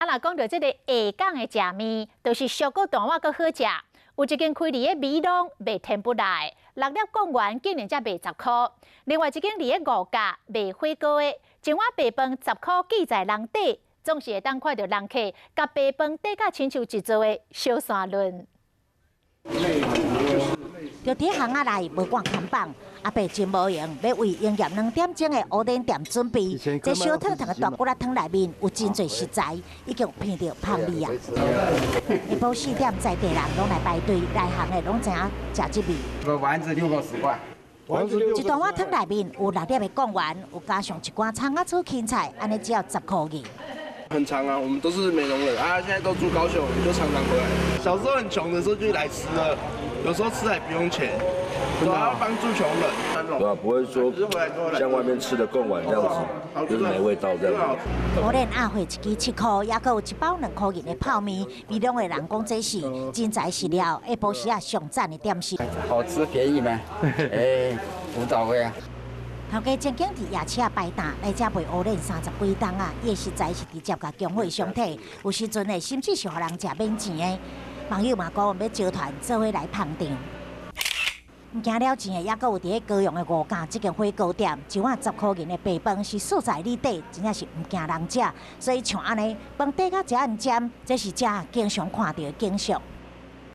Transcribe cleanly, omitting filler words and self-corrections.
若講著這個下港的食麵，就是俗閣大碗閣好食。有一間開佇个美濃賣天婦羅，六粒貢丸竟然才賣10箍。另外一間佇个五甲賣火鍋的，一碗白飯10箍記在籠底，總是會當看著人客共白飯底甲親像一座的小山崙。就佇巷仔內無掛看板，阿伯真無閒，欲為營業2點鐘的烏輪店準備。這燒燙燙的大骨仔湯內面有真濟食材，已經鼻著香味啊！下晡4點，在地人攏來排隊，內行的攏知影食這味。個丸子6個10塊。一大碗湯內面有六粒的貢丸，有加上一寡蔥仔醋、芹菜，按呢只要10箍銀。很常啊，我們都是美濃人啊，現在都住高雄，就常常回來。小時候很窮的時候就來吃了，有時候吃還不用錢，主要幫助窮人。對啊，不會說像外面吃的貢丸這樣子，就是沒味道這樣子。烏輪鴨血一支7箍，猶閣有一包2箍銀的泡麵。美濃的人講這是真材實料，下晡時啊上讚的點心。好吃便宜嗎？哎，無倒會啊。頭家曾經佇夜市仔擺檔來遮賣烏輪30幾冬啊，伊的食材是直接共供貨商提，有時陣呢，甚至是予人食免錢的。網友嘛講欲招團做伙來捧場。毋驚了錢的，猶閣有佇咧高雄的五甲這間火鍋店，一碗10箍銀的白飯是素在裡底，真正是毋驚人食。所以像按呢，飯底甲這按尖，這是遮經常看著的景象。